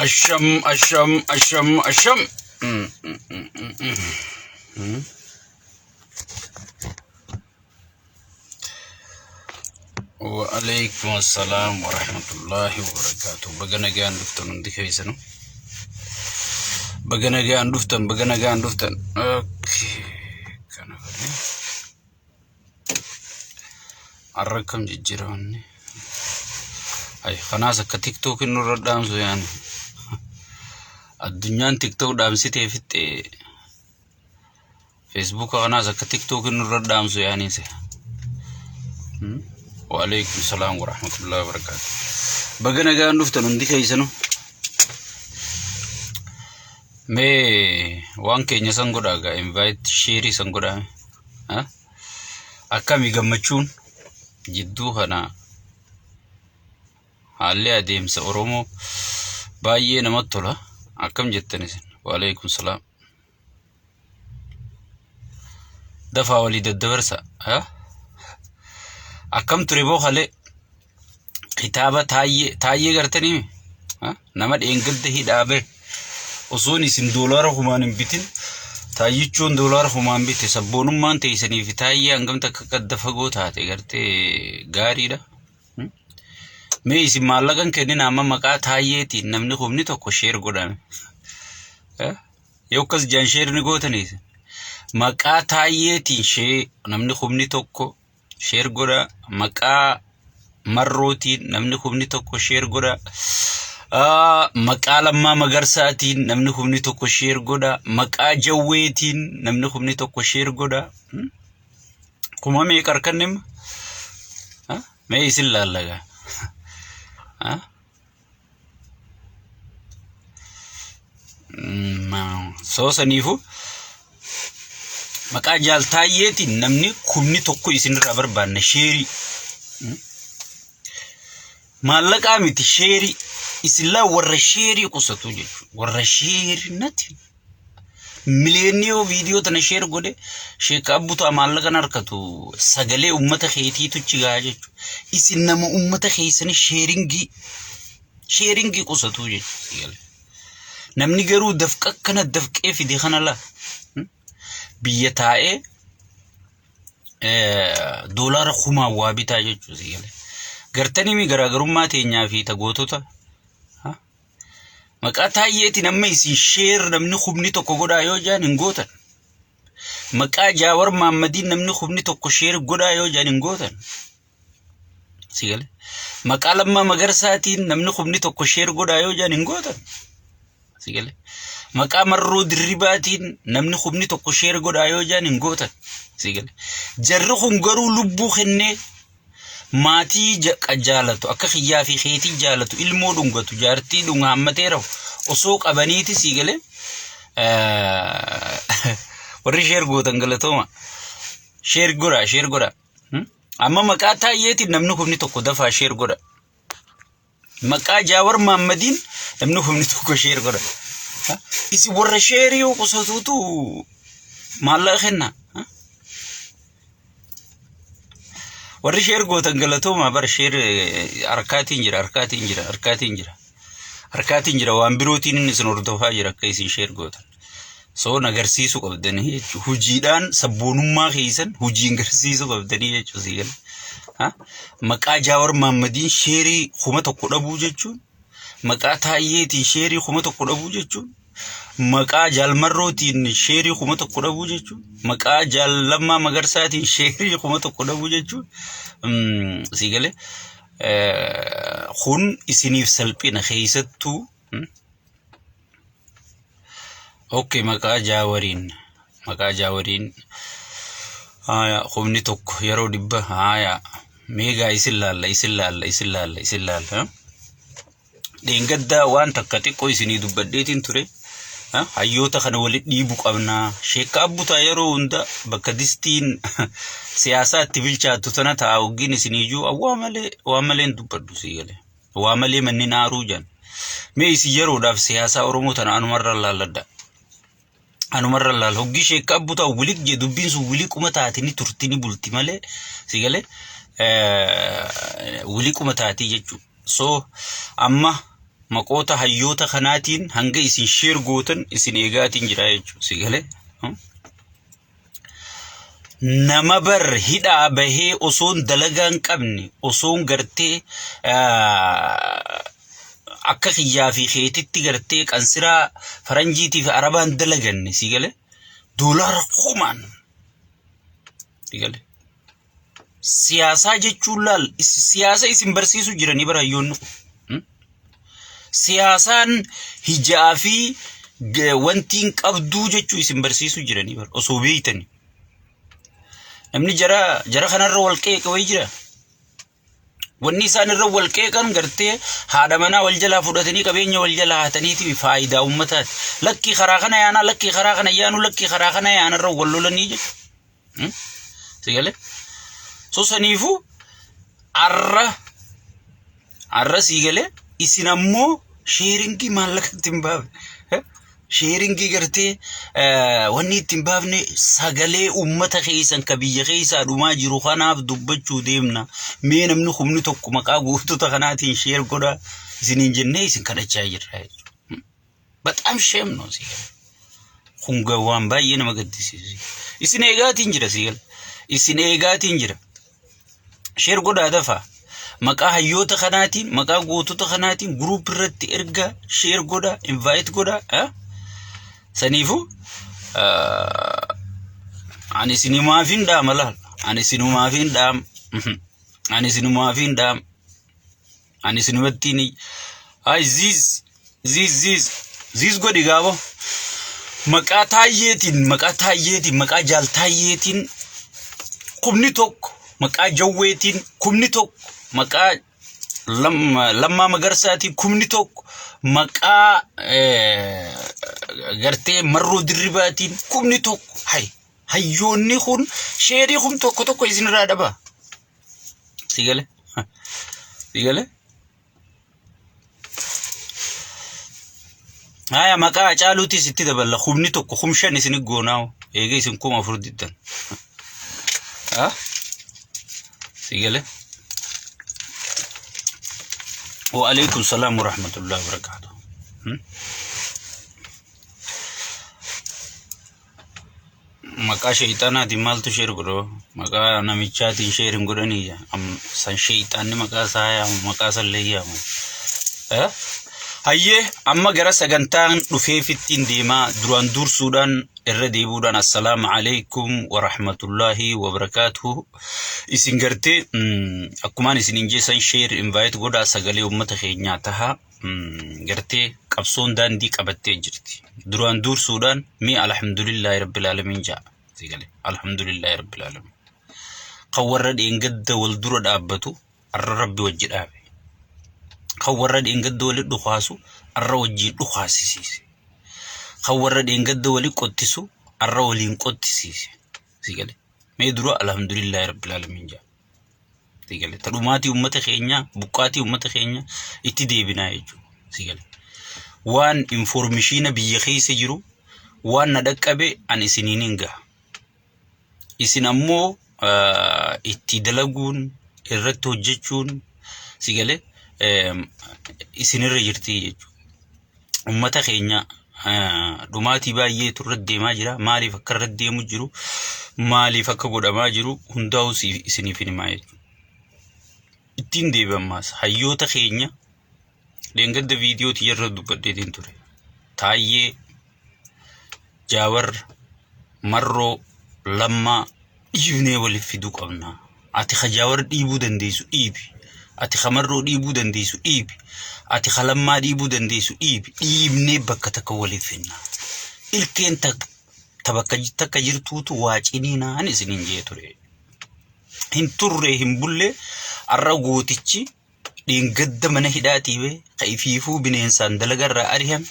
Asham, asham, asham, asham. Mm, mm, mm, mm, mm. Mm. Wa alaikum assalam wa rahmatullahi wa barakatuh. Baga nagaan dhuftan hundi keessanuu. Baga nagaan dhuftan, baga nagaan dhuftan. Okay. Kana godhee. Har'a akkam jijjiiramanni. Ay, kanaas akka tiktookiin nurra dhaamsu yaani. Addunyaan tiktook dhaamsitee fixxe. Feesbuuka kanaas akka tiktookiin nurra dhaamsu yaani se. Waalaikum salaam wa rahmatullahi wa barakaatu. Baga nagaan dhuftan hundi keessanuu. Mee waan keenya san godhaa gaa invite share san godhaa. Ha? Akkami gammachuun jidduu kana haalli adeemsa Oromoo baay'ee namatti tola. Akkam jettan isin? Waalaikum salaam. Dafaa walii daddabarsa. Ha? Akkam ture boo kalee? Kitaaba taayyee taayyee gartanii nama dheengadda hidhaa bahe osoon isin doolaara kumaan hin bitin taayyichoon doolaara kumaan bite sabboonummaan teessanii fi taayyee hangam takka qadda fagoo taate gartee gaariidha. Mee isin maallaqan kennin amma maqaa taayyeetiin namni kumni tokko sheer godhame. Yoo akkas jaan sheer ni gootanii maqaa taayyeetiin shee namni kumni tokko sheer godha maqaa marrootiin namni kumni tokko sheer godha maqaa lammaa magarsaatiin namni kumni tokko sheer godha maqaa jawweetiin namni kumni tokko sheer godha kuma meeqa harkanne amma mee isin laallagaa Soo saniifu maqaa jaal taayyeetiin namni kumni tokko isinirraa barbaanna sheerii. Maallaqaa miti sheerii. Isin laa warra sheerii qusatu jechuudha. Warra sheerii nati. Miliyoonni yoo viidiyoo tana sheer godhe sheeka abbutaa maallaqan harkatu sagalee uummata keetiitu achi gahaa jechuudha. Isin nama uummata keessanii sheeringii sheeringii qusatuu jechuudha. Namni garuu dafqa akkana dafqee fide kana laa biyya taa'ee doolaara kumaan waa bitaa jechuudha. Gartanii mi garaagarummaa teenyaa fi tagootota Maqaa taayyeetiin amma isin sheer namni kumni tokko godhaa yoo jaan hin gootan. Maqaa Jaawar Maammadiin namni kumni tokko sheer godhaa yoo jaan hin gootan. Si gale? Maqaa Lammaa Magarsaatiin namni kumni tokko sheer godhaa yoo jaan hin gootan. Si gale? Maqaa Marroo Dirribaatiin namni kumni tokko sheer godhaa yoo jaan hin gootan. Si gale? Jarri kun garuu lubbuu kennee maatii jaalatu akka kiyyaa fi keetii jaalatu ilmoo dhungatu jaartii dhunga hammatee rafu osoo qabaniiti sii galee warri sheer gootan galatooma sheer godha sheer godha amma maqaa taayyeetiin namni kumni tokko dafaa sheer godha. Maqaa Jaawar Maammadiin namni humni tokko sheer godha. Isin warra sheerii yoo qusatuutu maallaqa kenna. Warri sheer gootan galatoomaa bara sheer harkaatiin jira harkaatiin jira harkaatiin jira. Harkaatiin jira waan birootiin inni isin hordofaa jira akka isin sheer gootan. Soon agarsiisuu qabdanii jechuudha. Hojiidhaan sabboonummaa keessan hojiin agarsiisuu qabdanii jechuudha sii gala. Maqaa Jaawar Maammadiin sheerii 1000 dhabuu jechuun, maqaa Taayyeetiin sheerii 1000 dhabuu jechuun, maqaa Jaalmarrootiin sheerii 1000 dhabuu jechuun, maqaa Jaal Lammaa Magarsaatiin sheerii 1000 dhabuu jechuun sii galee kun isiniif salphina keessattuu. Ok maqaa jaawariin maqaa jaawariin haya kumni tokko yeroo dhibba haya meegaa isin laalla isin laalla isin laalla isin laalla dheengaddaa waan takka xiqqoo isinii dubbadheetiin ture hayyoota kana walitti dhiibu qabnaa sheekka abbutaa yeroo hunda bakka distiin siyaasaa itti bilchaattu tana ta'a waggiin isiniiyyuu waa malee waa malee hin dubbadhu sii galee. Waa malee manni naaruu jedhan. Mee isin yeroodhaaf siyaasaa Oromoo tana anumarra laalladha. Anumarra laal hoggii sheekka abbu ta'u wiliq jee dubbiin sun wiliquma taati ni turti ni bulti malee si galee wiliquma taatii jechuudha. So amma Maqoota hayyoota kanaatiin hanga isin share gootan isin eegaatiin jira jechuudha. Si galee? Nama bar hidhaa bahee osoon dalagaa hin qabne osoon gartee akka kiyyaa fi keetitti gartee qansiraa faranjiitii fi arabaan dalaganne si galee doolaara kumaan si galee. Siyaasaa jechuun laal siyaasa isin barsiisu jiranii bara hayyoonni kun. Siyaasaan hijaa fi wantiin qabduu jechuu isin barsiisu jiranii bara osoo beeytani. Namni jara jara kanarra wal qeeqe wayii jira. Wanni isaan irra wal qeeqan gartee haadha manaa wal jalaa fudhatanii qabeenya wal jalaa hataniiti faayidaa uummataati. Lakkii karaa kana yaanaa lakkii karaa kana yaanu lakkii karaa kana yaanarra wal lolanii jechuudha. Si galee? So saniifuu arra arra sii galee isin ammoo sharing maallaqa ittiin baafne. Sharing gartee wanni ittiin baafne sagalee uummata keessan ka biyya keessaa dhumaa jiru kanaaf dubbachuu deemna. Mee namni humni tokko maqaa gootota kanaatiin share godha isiniin jennee isin kadhachaa jirra jechuudha. በጣም shame ነው sii galee. Kun waan baay'ee nama gaddisiisu. Isin eegaatiin jira sii galee. Isin eegaatiin jira. Share godhaa dafaa. Maqaa hayyoota kanaatiin, maqaa gootota kanaatiin group irratti ergaa share godhaa, invite godhaa. Saniifuu ani isinumaafin dhaama laal. Ani isinumaafin dhaama. Ani isinumaafin dhaama. Ani isinumattiin ay ziiz ziiz ziiz ziiz godhi gaabo. Maqaa taayyeetiin, maqaa taayyeetiin, maqaa jaaltaayyeetiin kumni tokko, maqaa jawweetiin kumni tokko, maqaa lammaa magarsaatiin kumni tokko, maqaa gartee marroo dirribaatiin kumni tokko. Hay hayyoonni kun share kum tokko tokko isinirraa dhaba. Si galee? Si galee? Haya maqaa Hacaaluutis itti daballa kumni tokko 5000 isin goonaa eega isin 4000 diddan. Ha? Si galee? Wa alaikum salaam wa rahmatullahi wa barakatuh. Maqaa sheeyxaanaatiin maaltu share godhu? Maqaa namichaatiin share hin godhanii san sheeyxaanni maqaa isaa yaamu maqaa sallee yaamu. Eh? Hayyee amma gara sagantaan dhufeefittiin deemaa duraan dursuudhaan irra deebi'uudhaan assalaamu alaikum wa rahmatullahi wa barakaatuhu. Isin gartee akkumaan isiniin jeessan share invite godhaa sagalee uummata keenyaa tahaa. Gartee qabsoon daandii qabattee jirti. Duraan dursuudhaan mee alhamdulillaahi rabbil aalamiin ja'a. Si galee alhamdulillaahi rabbil aalamiin. Kan warra dheengadda wal dura dhaabbatu arra rabbi wajji dhaabe. Kan warra dheengadda wali dhukaasu arra wajjiin dhukaasisiise. Kan warra dheengadda wali qottisu arra waliin qottisiise. Si galee mee dura alhamdulillaahi rabbil aalamiin ja'a. Si galee ta dhumaatii uummata keenyaa buqqaatii uummata keenyaa itti deebinaa jechuudha. Si galee waan information biyya keessa jiru waan na dhaqqabe an isiniin hin gaha. Isin ammoo itti dalaguun irratti hojjechuun si galee isinirra jirti jechuudha. Uummata keenya dhumaatii baay'eetu irratti deemaa jira. Maaliif akka irratti deemu jiru, maaliif akka godhamaa jiru hundaa'u isiniif hin himaa jechuudha. Ittiin deebi'e ammaas hayyoota keenya dheengadda viidiyoo tiyyarra dubbadheetiin ture. Taayyee, Jaawar, Marroo, Lammaa dhiibnee waliif fiduu qabna. Ati ka Jaawar dhiibuu dandeessu dhiibi. Ati ka Marroo dhiibuu dandeessu dhiibi. Ati ka Lammaa dhiibuu dandeessu dhiibi. Dhiibnee bakka takka waliif finna. Ilkeen ta bakka takka jirtuutu waa ciniinaan isiniin jee ture. Hin turre hin bulle arra gootichi dheengadda mana hidhaatii bee ka ifiifuu bineensaan dalagarraa arihame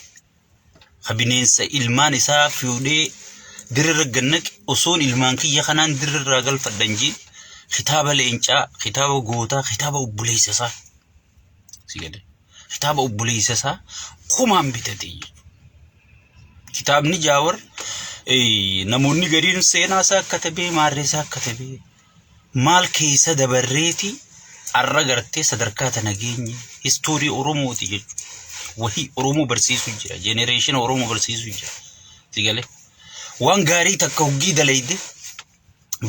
ka bineensa ilmaan isaa fuudhee dirrirra gad naqe osoon ilmaan kiyya kanaan dirrirraa galfadhan jee kitaaba leencaa kitaaba gootaa kitaaba obboleessa isaa si galee kitaaba obboleessa isaa kumaan bitate jechuudha. Kitaabni Jaawar namoonni gariin seenaa isaa katabee maarree isaa katabee maal keessa dabarreeti arra gartee sadarkaa tana geenye history Oromooti jechuudha. Wahii Oromoo barsiisuu jira. Generation Oromoo barsiisuu jira. Si galee? Waan gaarii takka hoggii dalayde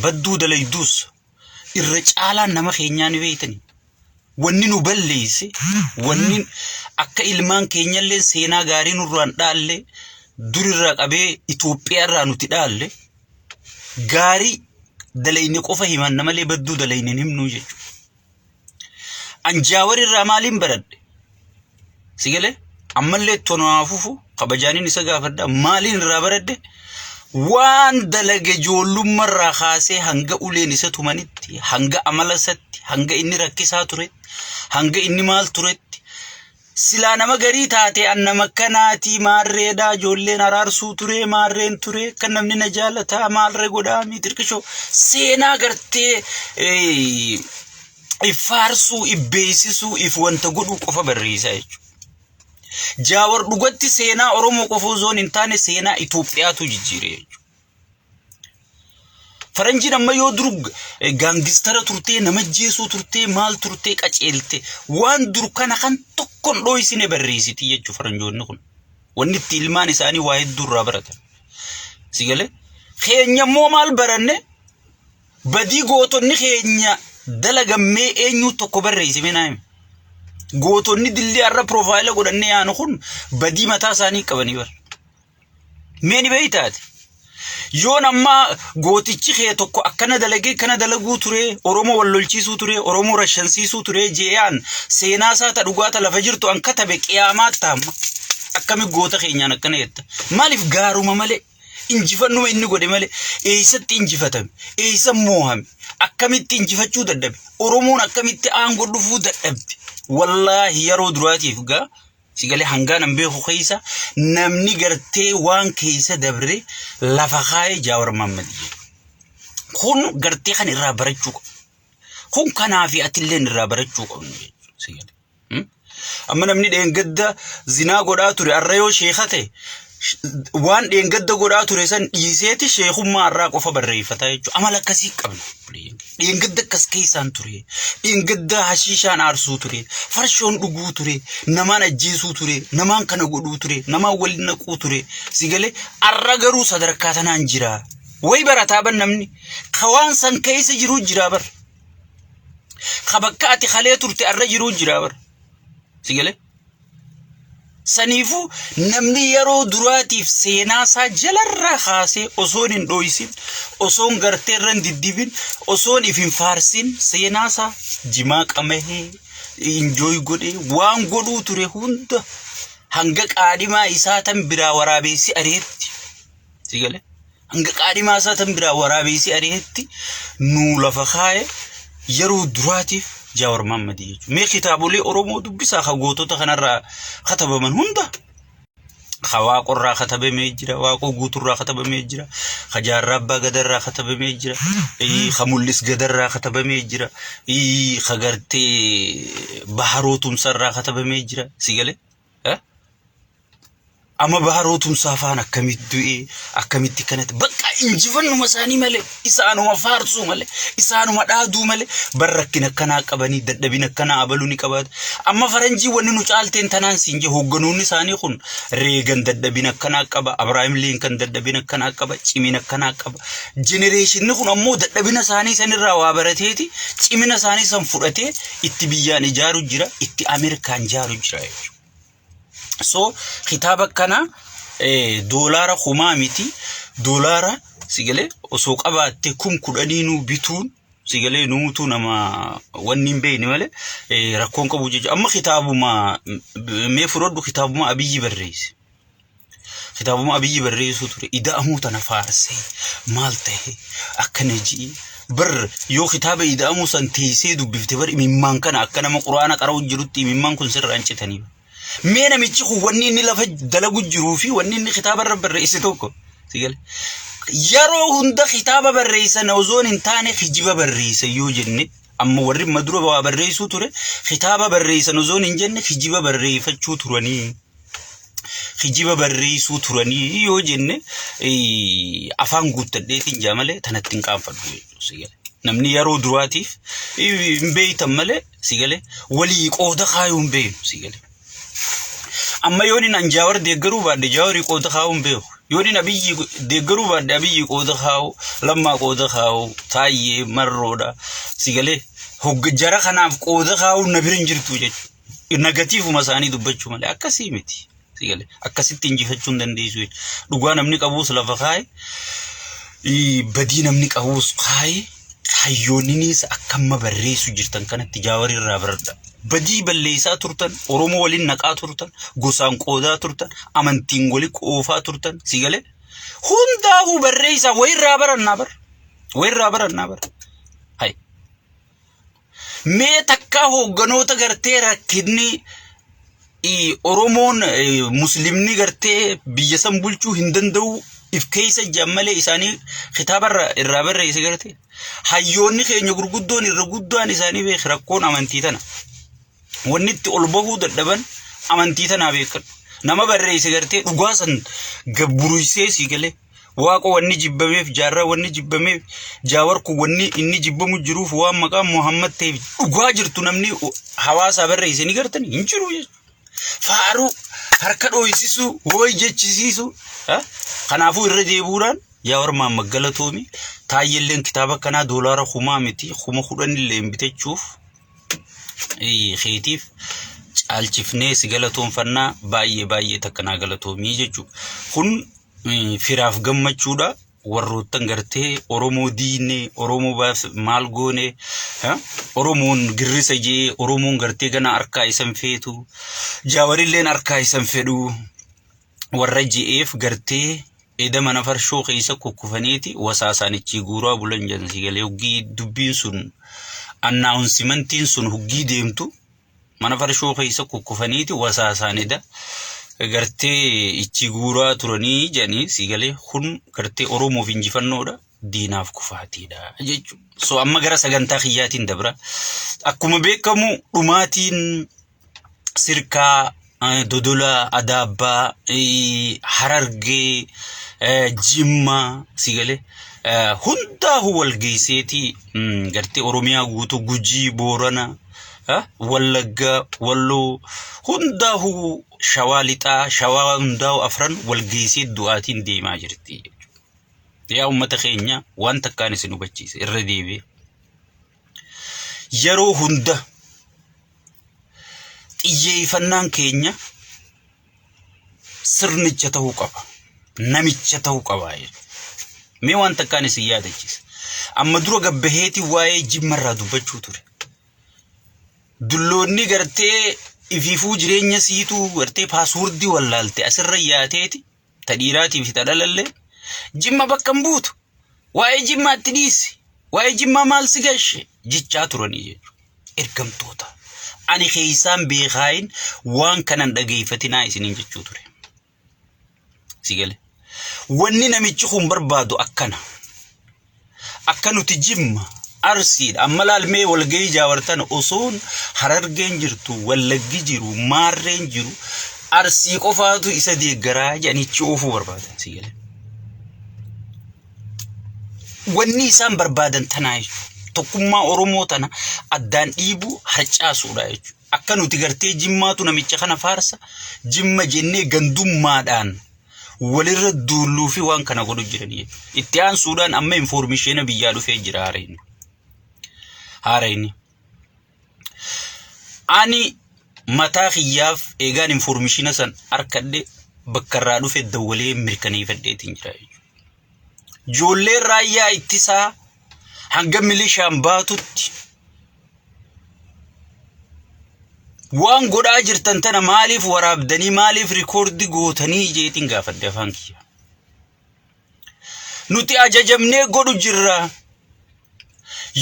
badduu dalayduus irra caalaan nama keenyaa ni beeytani. Wanni nu balleeyse, wanni akka ilmaan keenyallee seenaa gaarii nurraan dhaalle, durirraa qabee Itoophiyaa irraa nuti dhaalle, gaarii dalayne qofa himanna malee badduu dalayne hin himnuu jechuudha. An Jaawar irraa maaliin baradhe? Si galee? Ammallee itti fufu kabajaaniin isa gaafadha. Maaliin irraa baradhe? Waan dalage ijoollummarraa kaasee hanga uleen isa tumanitti, hanga amala isatti, hanga inni rakkisaa turetti, hanga inni maal turetti, silaa nama garii taate an nama akkanaatii maarreedhaa ijoolleen araarsuu ture maarreen ture kan namni na jaalataa maalree godhaa miixirqishoo seenaa gartee if faarsuu if beeksisuu if wanta godhuu qofa barreessaa jechuudha. Jaawar dhugatti seenaa Oromoo qofa osoo hin taane seenaa Itoophiyaatu jijjiire jechuudha. Faranjiin amma yoo dur gangster turtee nama jeesuu turtee maal turtee qaceelte waan dur kana kan tokkoon dhooysine barreessiti jechuudha faranjoonni kun. Wanni itti ilmaan isaanii waa hedduu irraa baratan. Si galee? Keenya immoo maal baranne badii gootonni keenya dalagammee eenyu tokko barreessime naa himi. Gootonni dillee har'a profile godhannee yaanu kun badii mataa isaanii qabanii bara. Mee ni beeytaati. Yoon ammaa gootichi kee tokko akkana dalagee kana dalaguu ture, Oromoo wal lolchiisuu ture, Oromoo rashansiisuu ture jeeyaan seenaa isaa ta dhugaa ta lafa jirtu an katabe qiyaamaa taama. Akkami goota keenyaan akkana jetta? Maaliif gaaruma malee? Injifannuma inni godhe malee eessatti injifatame? Eessa moohame? Akkamitti injifachuu dadhabe? Oromoon akkamitti aangoo dhufuu dadhabde? Wallaahi yeroo duraatiif gaa si galee hangaan an beeku keessa namni gartee waan keessa dabre lafa kaayee Jaawar Mahammad jedhu. Kun gartee kan irraa barachuu qabu. Kun kanaa fi atilleen irraa barachuu qabnu jechuudha. Si galee. Amma namni dheengadda zinaa godhaa ture har'a yoo sheeka ta'e waan dheengadda godhaa ture san dhiiseeti sheekummaa har'aa qofa barreeffata jechuudha. Amala akkasii qabna. Dheengadda akkas keessaan ture. Dheengadda hashiishaan aarsuu ture. Farshoon dhuguu ture. Namaan ajjeesuu ture. Namaan kana godhuu ture. Namaan waliin naquu ture. Si galee har'a garuu sadarkaa tanaan jira. Wayi barataa ban namni. Ka waan san keessa jiruu jira bar. Ka bakka ati kalee turte har'a jiruu jira bar. Si galee? Saniifuu namni yeroo duraatiif seenaa isaa jalarraa kaasee osoon hin dhoysin, osoon gartee irra hin diddibin, osoon if hin faarsin seenaa isaa jimaa qamahee, enjoy godhee waan godhuu ture hunda hanga qaadhimaa isaa tan biraa waraabeessi ari'etti. Si galee? Hanga qaadhimaa isaa tan biraa waraabeessi ari'etti nuu lafa kaaye yeroo duraatiif Jaawar Mahammadii jechuudha. Mee kitaabolee Oromoo dubbisaa ka gootota kanarraa katabaman hunda. Ka Waaqorraa katabamee jira, Waaqoo Guuturraa katabamee jira, ka Jaarraa Abbaa Gadarraa katabamee jira, ka Mul'is Gadarraa katabamee jira, ka gartee Baharoo Tumsarraa katabamee jira. Si galee? Amma Baharoo Tumsaa faan akkamitti du'ee akkamitti kanatti bakka injifannuma isaanii malee isaanuma faarsuu malee isaanuma dhaaduu malee bar rakkina akkanaa qabanii dadhabina akkanaa abaluu ni qabaatu. Amma faranjii wanni nu caalteen tanaan siin jee hoogganoonni isaanii kun Reegan dadhabina akkanaa qaba, Abrahaam Liinkan dadhabina akkanaa qaba, cimina akkanaa qaba. Generationni kun ammoo dadhabina isaanii sanirraa waa barateeti cimina isaanii san fudhatee itti biyyaan ijaaru jira, itti Ameerikaan ijaaru jira jechuudha. So kitaaba kana doolaara kumaa miti doolaara sigalee osoo qabaatte 10,000nuu bituun sigalee nuutu nama wanni hin beekne malee rakkoon qabu jechuudha. Amma kitaabuma mee fudhadhu kitaabuma Abiyyi barreesse. Kitaabuma Abiyyi barreessuu ture ida'amuu tana faarsee maal ta'e akkana ji'i. Bar yoo kitaaba ida'amuu san teessee dubbifte bar imimmaan kana akka nama quraana qara'u jirutti imimmaan kun sirraa hin citanii. Mee namichi kun wanni inni lafa dalagu jiruu fi wanni inni kitaaba irra barreesse tokko. Yeroo hunda kitaaba barreessan osoo hin taane kijiba barreessan yoo jenne amma warri madura waa barreessuu ture kitaaba barreessan osoo hin jenne kijiba barreeffachuu turanii. Kijiba barreessuu turanii yoo jenne afaan guuttadheetiin jaa malee tanatti hin qaanfadhu jechuudha. Namni yeroo duraatiif hin beektan malee si galee walii qooda kaayuu hin beeknu si galee. Amma yoon an Jaawar deeggaruu baadhe Jaawarii qooda kaa'uu hin beeku. Yoon Abiyyi deeggaruu baadhe Abiyyi qooda kaa'u, Lammaa qooda kaa'u, Taayyee Marroodha. Sigalee jara kanaaf qooda kaa'uun na bira hin jirtu jechuudha. Nagatiifuma isaanii dubbachuu malee akkasii miti. Sigalee akkasitti injifachuu hin dandeessu jechuudha. Dhugaa namni qabuus lafa kaa'e, badii namni qabuus kaa'e, hayyoonninis akka amma barreessu jirtan kanatti Jaawarii irraa baradha. Badii balleessaa turtan, Oromoo waliin naqaa turtan, gosaan qoodaa turtan, amantiin wali qoofaa turtan, sigalee hundaafuu barreessaa wayirraa barannaa bara. Wayirraa barannaa bara. Hai. Mee takkaa hoogganoota gartee rakkinni Oromoon muslimni gartee biyya san bulchuu hin danda'u if keessa jiran malee isaanii kitaaba irraa barreesse gartee. Hayyoonni keenya gurguddoon irra guddaan isaanii beek rakkoon amantii tana. Wanni itti ol bahuu dadhaban amantii tanaa beekadhu. Nama barreesse gartee dhugaa san gabburuysee sii galee. Waaqa wanni jibbameef jaarraa wanni jibbameef Jaawar kun wanni inni jibbamu jiruuf waan maqaan Muhammad ta'eef dhugaa jirtu namni hawaasaa barreesse ni gartani hin jiru jechuudha. Faaruu harka dhooysisuu wooy jechisiisuu kanaafuu irra deebi'uudhaan Jaawar Mahammad galatoomi taayyelleen kitaaba kanaa doolaara kumaa miti 10,000 illee hin bitachuuf keetiif caalchifnee si galatoonfannaa baay'ee baay'ee takka naa galatoomii jechuudha. Kun firaaf gammachuudha. Warroottan gartee Oromoo diinee, Oromoo baas maal goone, Oromoon girrisa jee, Oromoon gartee gana harkaa isan feetu, Jaawarilleen harkaa isan fedhu, warra je'eef gartee eda mana farshoo keessa kukkufaniiti wasaasaan ichii guuraa bulan jedhan si galee hoggii dubbiin sun annaawunsimantiin sun hoggii deemtu mana farshoo keessa kukkufaniiti wasaasaan eda gartee ichi guuraa turanii jedhanii si galee kun gartee Oromoof injifannoodha diinaaf kufaatiidha jechuudha. So amma gara sagantaa kiyyaatiin dabra. Akkuma beekamu dhumaatiin Sirkaa, Dodolaa, Adaabbaa, Harargee, Jimmaa si galee hundaa'u wal geesseeti gartee Oromiyaa guutuu Gujii, Boorana, Wallagga, Walloo hundaa'u Shawaa Lixaa, Shawaa hundaa'u afran wal geessee du'aatiin deemaa jirti jechuudha. Yaa uummata keenya waan takkaan isin hubachiise irra deebi'ee. Yeroo hunda xiyyeeffannaan keenya sirnicha ta'uu qaba. Namicha ta'uu qaba. Mee waan takkaan isin yaadachiisa. Amma dura gabbaheetii waa'ee jimmarraa dubbachuu ture. Dulloonni gartee ifiifuu jireenya siituu gartee paaswordii wallaalte asirra yaateeti ta dhiiraatii fi ta dhalallee jimma bakka hin buutu. Waa'ee jimmaatti dhiisi. Waa'ee jimmaa maal si gashe jechaa turanii jechuudha. Ergamtoota. Ani keessaan beekaayin waan kanan dhageeffatinaa isiniin jechuu ture. Si gale. Wanni namichi kun barbaadu akkana. Akka nuti Jimma, Arsiidha. Amma laal mee walgahii jaawartan osoon Harargeen jirtu, Wallaggi jiru, Maarreen jiru, Arsii qofaatu isa deeggaraa jedhanichi oofuu barbaadan si galee. Wanni isaan barbaadan tanaa jechuudha. Tokkummaa Oromoo tana addaan dhiibuu harcaasuudha jechuudha. Akka nuti gartee Jimmaatu namicha kana faarsa, Jimma jennee gandummaadhaan walirra duulluu fi waan kana godhu jiran jechuudha. Itti aansuudhaan amma infoormisheena biyyaa dhufee jira haarayni. Haarayni. Ani mataa kiyyaaf eegaan infoormishiina san arkadhe bakka irraa dhufe dawwalee mirkaneeffadheetiin jira jechuudha. Ijoolleen raayyaa ittisaa hanga milishaan baatutti waan godhaa jirtan tana maaliif waraabdanii maaliif rikoordi gootanii jeetiin gaafadhe afaan kiyya. Nuti ajajamnee godhu jirra.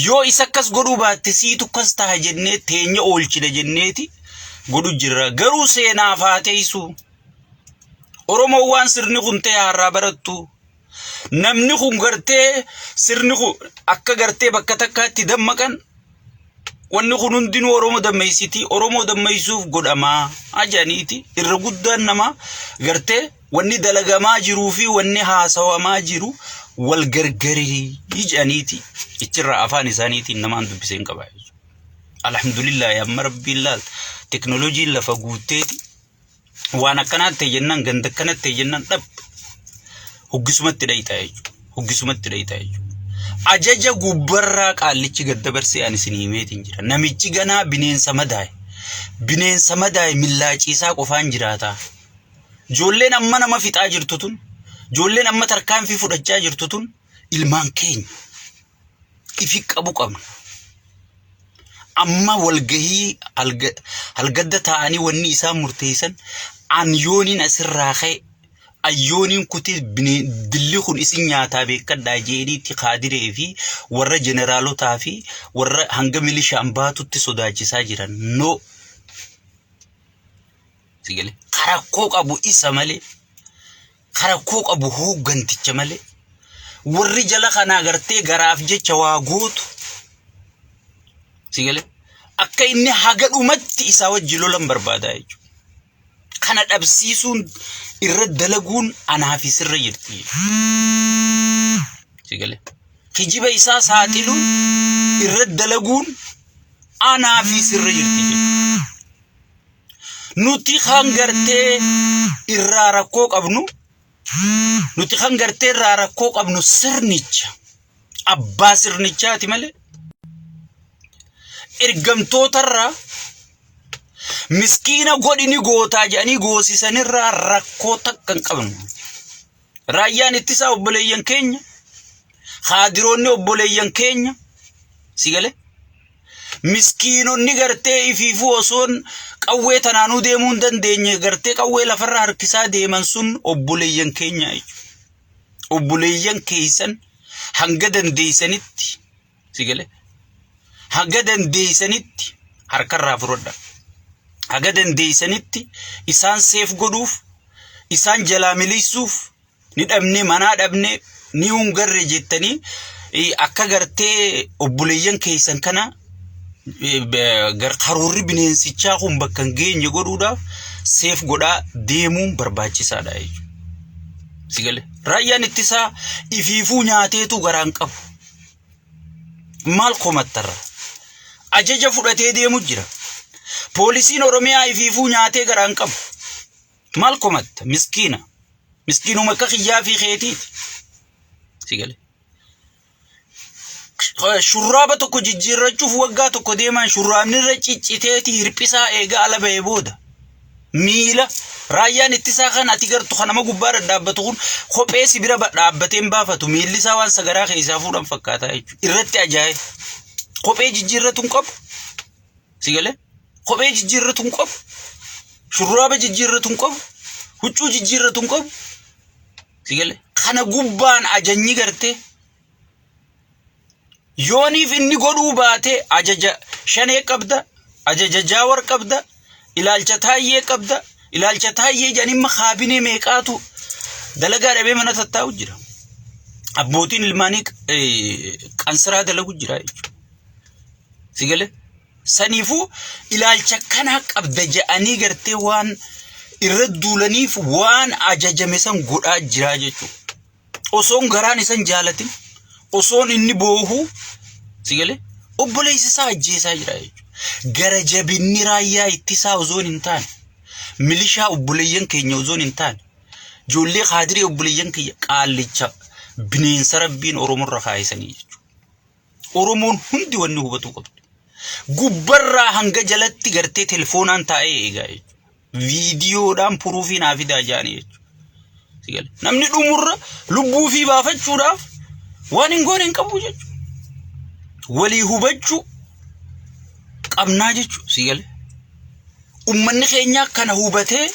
Yoo isa akkas godhuu baatte siitu akkas taha jennee teenya oolchina jenneeti godhu jirra. Garuu seenaaf haa teessu. Oromoon waan sirni kun ta'e har'aa barattu. Namni kun gartee sirni kun akka gartee bakka takkaatti dammaqan wanni kun hundinuu Oromoo dammeessiti. Oromoo dammeessuuf godhamaa ajaniiti. Irra guddaan namaa gartee wanni dalagamaa jiruu fi wanni haasawamaa jiru wal gargarii jedhaniiti. Ichirraa afaan isaaniitiin namaan dubbisee hin qabaa jechuudha. Alhamdulillah amma rabbiin laal teknooloojiin lafa guutteeti. Waan akkanaa ta'e jennaan, ganda akkana ta'e jennaan, dhab hoggisumatti dhayxaa jechuudha. Hoggisumatti dhayxaa jechuudha. Ajaja gubbarraa qaallichi gad dabarsee ani isin himeetiin jira. Namichi ganaa bineensa madaa'e. Bineensa madaa'e millaaciisaa qofaan jiraataa. Ijoolleen amma nama fixaa jirtu tun, ijoolleen amma tarkaanfii fudhachaa jirtu tun ilmaan keenya. Ifi qabu qabna. Amma walgahii halgadda taa'anii wanni isaan murteessan an yooniin asirraa ka'e ayyooniin kutee dilli kun isin nyaataa beekadhaa jeeniitti kaadiree fi warra jeneraalotaa fi warra hanga milishaan baatutti sodaachisaa jiran. No. Sigale karakkoo qabu isa malee, karakkoo qabu hoogganticha malee, warri jala kanaa gartee garaaf jecha waa gootu sigale akka inni haga dhumatti isaa wajji lolan barbaadaa jechuudha. Kana dhabsiisuun irra dalaguun anaa fi sirra jirti. Sigale kijiba isaa saaxiluun irra dalaguun anaa fi sirra jirti jechuudha. Nuti kan gartee irraa rakkoo qabnu, nuti kan gartee irraa rakkoo qabnu sirnicha abbaa sirnichaati malee ergamtootarraa miskiina godhini gootaa jedhanii goosisanirraa rakkoo takka hin qabnu. Raayyaan ittisaa obboleeyyan keenya, kaadiroonni obboleeyyan keenya, si galee? Miskiinonni gartee ifiifuu osoon qawwee tanaanuu deemuu hin dandeenye gartee qawwee lafarra harkisaa deeman sun obboleeyyan keenya jechuudha. Obboleeyyan keessan hanga dandeessanitti, si galee, hanga dandeessanitti harkarraa fudhadha. Haga dandeessanitti isaan seef godhuuf, isaan jalaa miliqsuuf, ni dhabne manaa dhabne ni hungarre jettanii akka gartee obboleeyyan keessan kana karoorri bineensichaa kun bakka hin geenye godhuudhaaf seef godhaa deemuun barbaachisaadha jechuudha. Si galee raayyaan ittisaa ifiifuu nyaateetu garaan qabu. Maal komattarra? Ajaja fudhatee deemu jira. Poolisiin Oromiyaa ifiifuu nyaatee garaan qabu. Maal komatta? Miskiina. Miskiinuma akka kiyyaa fi keetiiti. Si galee. Shurraaba tokko jijjiirrachuuf waggaa tokko deeman shurraabni irra cicciteeti hirphisaa eegaa ala ba'ee booda. Miila raayyaan ittisaa kan ati gartu kan nama gubbaa dhadhaabbatu kun kophee si bira dhaabbatee hin baafatu, miilli isaa waan sagaraa keessaa fuudhan fakkaataa jechuudha. Irratti ajaa'e. Kophee jijjiirratu hin qabu. Si galee? Kophee jijjiirratu hin qabu. Shurraaba jijjiirratu hin qabu. Huccuu jijjiirratu hin qabu. Si galee? Kana gubbaan ajanyi gartee yooniif inni godhuu baate ajaja shanee qabda, ajaja jaawar qabda, ilaalcha taayyee qabda, ilaalcha taayyee jedhanii imma kaabinee meeqaatu dalagaa dhabee mana tattaa'u jira. Abbootiin ilmaanii qansiraa dalagu jira jechuudha. Si galee? Saniifuu ilaalcha kanaa qabda jedhanii gartee waan irra duulaniif waan ajajame san godhaa jiraa jechuudha. Osoon garaan isan jaalatin, osoon inni boohuu, si galee, obboleessi isaa ajjeesaa jira jechuudha. Gara jabinni raayyaa ittisaa osoon hin taane, milishaa obboleeyyan keenya osoon hin taane, ijoollee kaadiree obboleeyyan kiyya qaallicha bineensa rabbiin Oromorra kaayisanii jechuudha. Oromoon hundi wanni hubatuu qabdu. Gubbarraa hanga jalatti gartee telefoonaan taa'ee eegaa jechuudha. Viidiyoodhaan puruufii naa fidaa jaanii jechuudha. Si gale. Namni dhumurra lubbuu fi baafachuudhaaf waan hin goone hin qabu jechuudha. Walii hubachuu qabnaa jechuudha. Si gale. Uummanni keenya kana hubatee,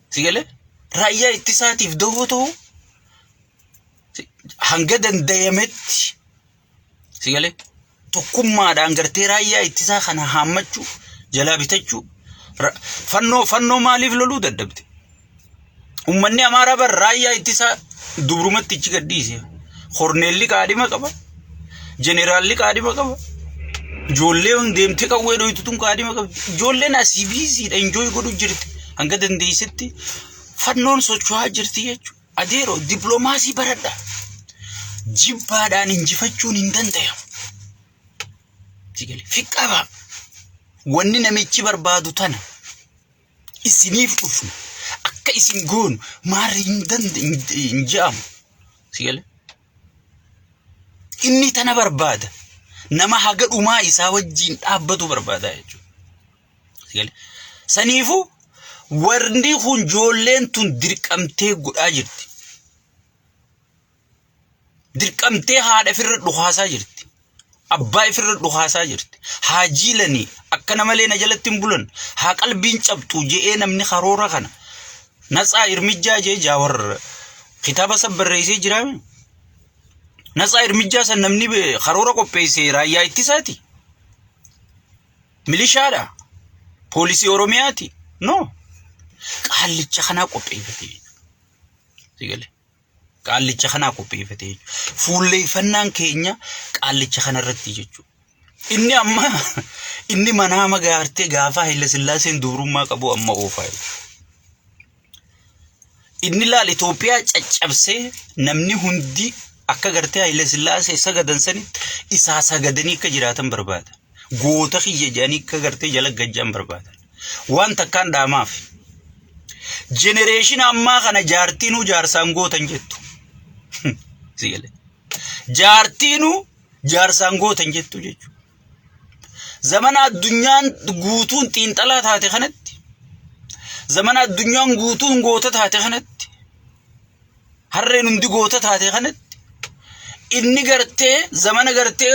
si gale, raayyaa ittisaatiif dahoo ta'uu hanga dandayametti, si galee, tokkummaadhaan gartee raayyaa ittisaa kana haammachuu, jalaa bitachuu. Fannoo maaliif loluu dadhabde? Uummanni Amaaraa bar raayyaa ittisaa dubrumatti ichi gadhiise. Korneelli qaadhima qaba, jeneraalli qaadhima qaba, ijoolleen deemtee qawwee dhoytu tun qaadhima qabdi. Ijoolleen asii biiziidha, enjoy godhu jirti. Hanga dandeessetti fannoon socho'aa jirti jechuudha. Adeero, dippiloomaasii baradha. Jibbaadhaan injifachuun hin danda'amu. Fiqqaba. Wanni namichi barbaadu tana. Isiniif dhufna. isin goonu maarri hin hin je'amu. Si galee? Inni tana barbaada. Nama haga dhumaa isaa wajjin dhaabbatu barbaada jechuudha. Si galee? Saniifuu warri kun ijoolleen tun dirqamtee godhaa jirti. Dirqamtee haadha ifirra dhukaasaa jirti. Abbaa ifirra dhukaasaa jirti. Haa jiilanii akkana malee na jalatti hin bulan. Haa qalbiin cabxu je'ee namni karoora kana. Natsaa irmijjaa jee jaawar kitaaba san barreessee jiraame. Natsaa irmijjaa san namni karoora qopheesse raayyaa ittisaati. Milishaadha. Poolisii Oromiyaati. No. Qaallicha kanaa qopheeffate. Si galee? Qaallicha kanaa qopheeffate jechuudha. Fuulleeffannaan keenya qaallicha kanarratti jechuudha. Inni amma inni manaama gaartee gaafa Haayila Sillaaseen dubrummaa qabu amma oofaa jechuudha. Inni laal Itoophiyaa caccabsee namni hundi akka gartee Haayila Sillaasee sagadan sanitti isaa sagadanii akka jiraatan barbaada. Goota kiyya jedhanii akka gartee jala gajjaan barbaadan. Waan takkaan dhaamaaf. Jenereeshina ammaa kana jaartiinuu jaarsaan gootan jettu. Si galee. Jaartiinuu jaarsaan gootan jettu jechuudha. Zamana addunyaan guutuun xiinxalaa taate kanatti, zamana addunyaan guutuun goota taate kanatti, harreen hundi goota taate kanatti, inni gartee zamana gartee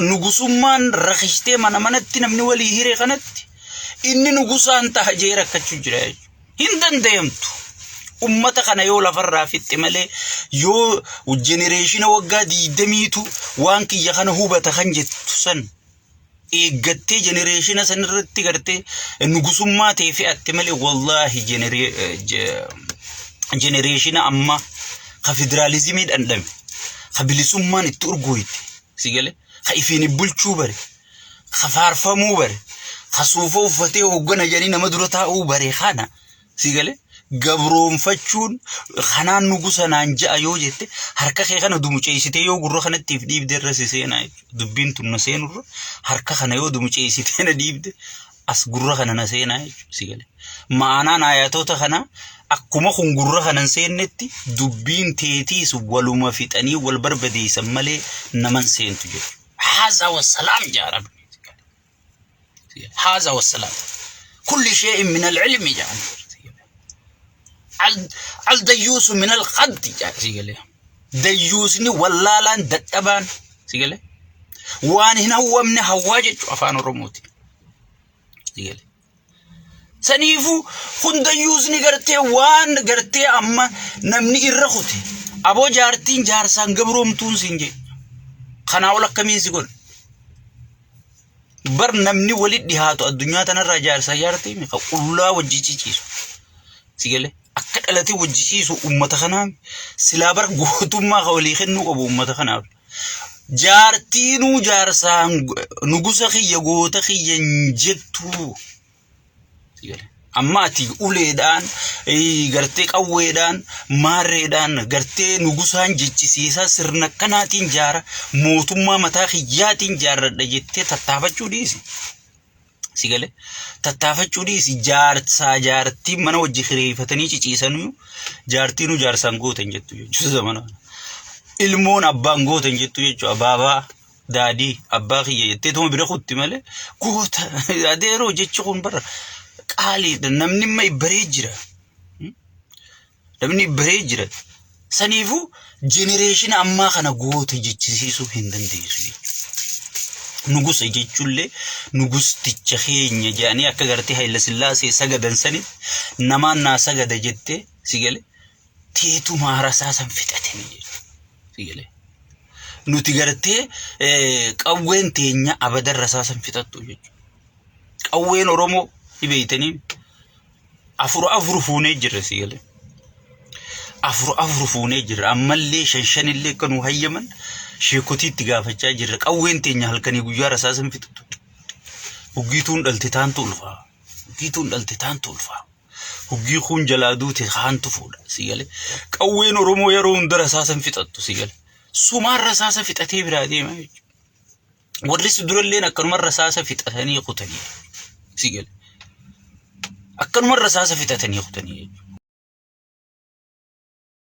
nugusummaan rakishtee mana manatti namni walii hire kanatti inni nugusaan taha jee rakkachuu jira jechuudha. Hin danda'amtu. Ummata kana yoo lafarraa fixxe malee yoo jenereeshina waggaa diidamiitu waan kiyya kana hubata kan jettu san eeggattee jenereeshina san irratti gartee nugusummaa ta'e fe'atte malee wallaahi jenereeshina ammaa ka federaalizimii dhandhame ka bilisummaan itti urgooyte si gale ka ifiin bulchuu bare ka faarfamuu bare ka suufa uffatee hoggana jedhanii nama dura taa'uu bare kana si gale gabroonfachuun kanaan nugusa naan ja'a yoo jette harka kee kana dumuceessitee yoo gurra kanatti if dhiibde irra si seenaa jechuudha. Dubbiin tun na seenurra harka kana yoo dumuceessitee na dhiibde as gurra kana na seenaa jechuudha si gale. Ma'anaan ayatoota kana akkuma kun gurra kana hin seennetti dubbiin teetiis waluma fixanii wal barbadeessan malee naman seentu jechuudha. Haazaa wassalaam jaa rabbi. Haazaa wassalaam. Kulli shee'in min al-ilmi jaan. Al dayyuusu min al-qaddi jaa si galee. Dayyuusni wallaalaan dadhabaan si galee. Waan hin hawwamne hawwaa jechu afaan Oromooti. Si galee. Saniifuu kun dayyuusni gartee waan gartee amma namni irra kute aboo jaartiin jaarsaan gabroomtuun siin jedhe. Kanaa ol akkamiin si godha? Bar namni wali dhihaatu addunyaa tanarraa jaarsaa jaartii ka qullaa wajji ciciisu. Si galee akka dhalatee wajji ciisu uummata kanaaf silaa bar gootummaa ka walii kennuu qabu uummata kanaaf. Jaartiinuu jaarsaan nugusa kiyya goota kiyya hin jettuu. Amma ati uleedhaan gartee qawweedhaan maarreedhaan gartee nugusaan jechisiisaa sirna akkanaatiin jaara mootummaa mataa kiyyaatiin jaarradha jettee tattaafachuu dhiisi. Si galee tattaafachuu dhiisi jaarsaa jaartii mana wajji kireeffatanii ciciisanuu jaartiinuu jaarsaan gootan jettu jechuudha zamana. Ilmoon abbaan gootan jettu jechuudha abaabaa. Daadii abbaa kiyya jetteetuma bira kutti malee goota adeeroo jechi kun bara qaaliidha namni imma ibbaree jira. Namni ibbaree jira. Saniifuu jenereeshina ammaa kana goota jechisiisuu hin dandeessu jechuudha. Nugusa jechuullee nugusticha keenya jedhanii akka gartee Hayila Sillaasee sagadan sanitti namaan naa sagada jettee si galee teetuma rasaasan fixatanii jechuudha. Si galee. Nuti gartee qawween teenya abadan rasaasan fixattu jechuudha. Qawween Oromoo ni beeytanii afur afur fuunee jirra si galee. Afur afur fuunee jirra ammallee shan shanillee akka nu hayyaman sheekotii itti gaafachaa jirra. Qawween teenya halkanii guyyaa rasaasan fixattu. Huggiituun dhalte taantu ulfaa. Huggiituun dhalte taantu ulfaa. Huggii kuun jalaa duute kaantu fuudha si gale. Qawween Oromoo yeroo hunda rasaasa hin fixattu si gale. Sumaan rasaasa fixatee biraa deema jechuudha. Warri si duralleen akkanuma rasaasa fixatanii kutanii si gale. Akkanuma rasaasa fixatanii kutanii.